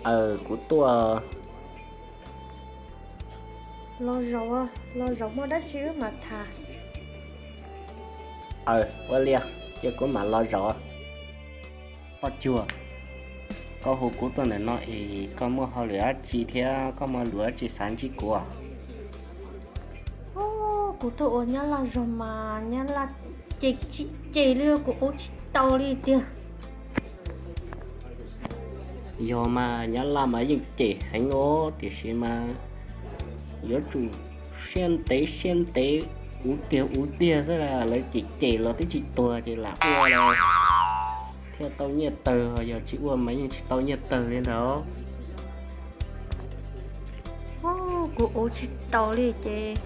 Aw, kuv tuaj. Los zaum, los zaum muaj dab tsi wb mam tham. Aw, ua li, cia kuv mam los zaum. Poj Cuag, koj hu kuv tuaj ntawm no es koj muaj hauj lwm dab tsi thiab koj muaj lus dab tsi xav ntsib kuv? Kuv tuaj ua Nyab Laj zog mas Nyab Laj cem tsis cem li, kuv ua tsis tau li tiag. Yog mas Nyab Laj mas yeej cem heev os, tiam sis mas yuav tsum siab ntev siab ntev, ua tiag ua tiag xwb, lawv cem cem los twb tsis tuag ces lam ua los thiaj tau nyiaj tawg, yog tsis ua mas yeej tsis tau nyiaj tawg li ntawd. Kuv ua tsis taus li ces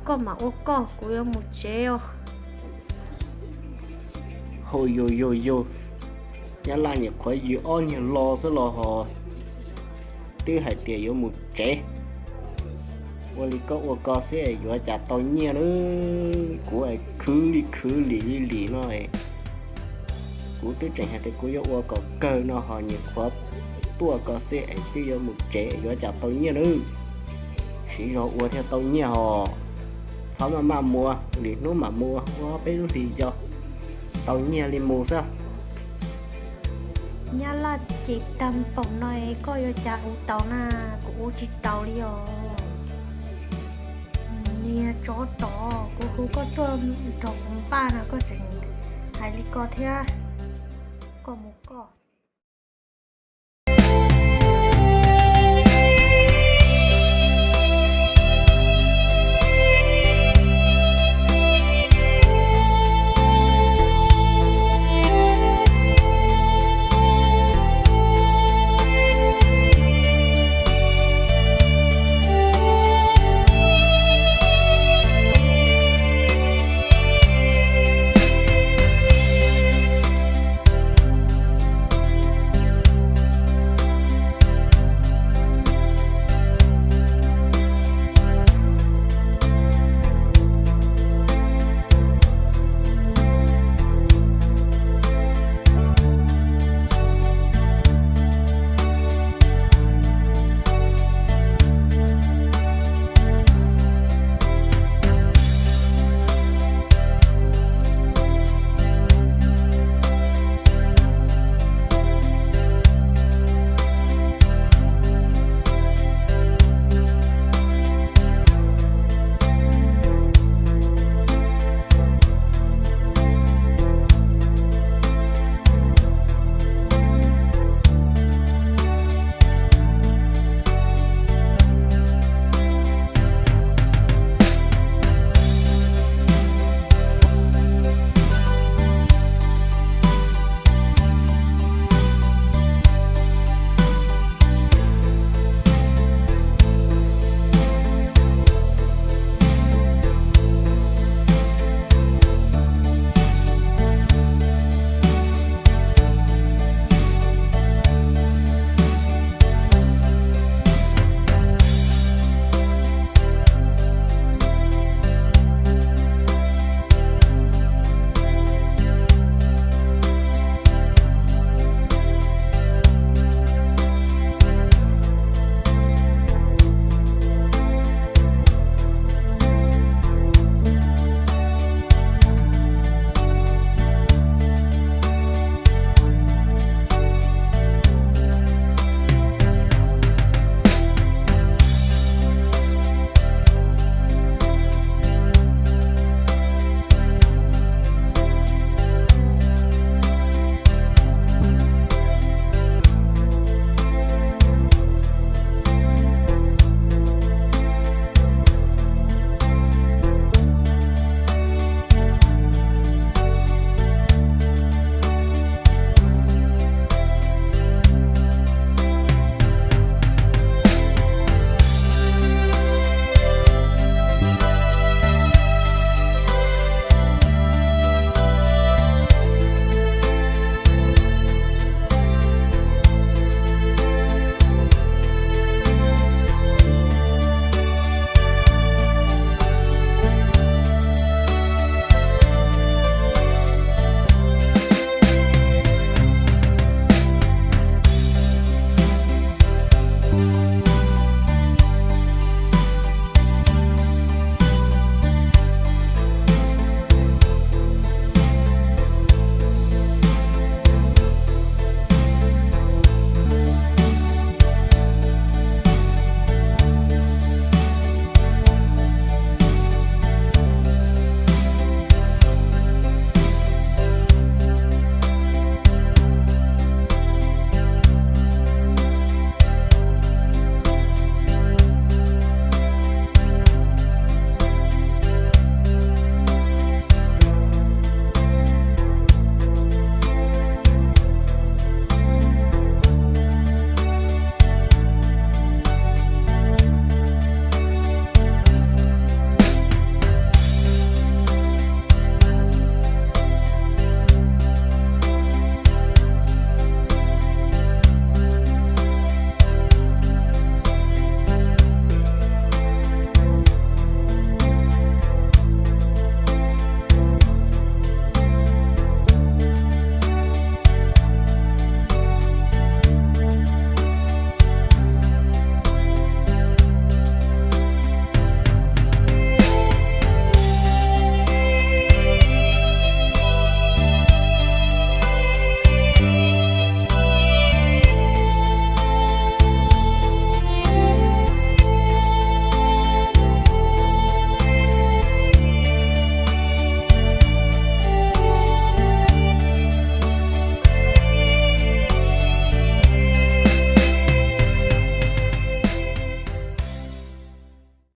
koj mam ua koj, kuv yuav mus tsev os. Hauj yug yug yug, Nyab Laj nyuam qhuav yws ob nyuag lo xwb los ho twb hais tias yuav mus tsev. Ua li koj ua koj xwb es yuav cas tau nyiaj na. Kuv es khwv li khwv lim li lim no es, kuv twb tseem hais tias kuv yuav ua kom kawg no ho nyuam qhuav tuaj koj xwb es twb yuav mus tsev es yuav cas tau nyiaj na. Siv zog ua thiaj tau nyiaj hos. Txhob maj maj mus, lwm hnub mam mus, ua peb lub hlis co tau nyiaj li mus xwb. Nyab Laj ces tag npaum no es koj yuav cas ua tau na, kuv ua tsis taus li os. Niag tsov tom, kuv hu koj tuaj nrog kuv npaj no koj tseem hais li ko thiab. Koj mus koj.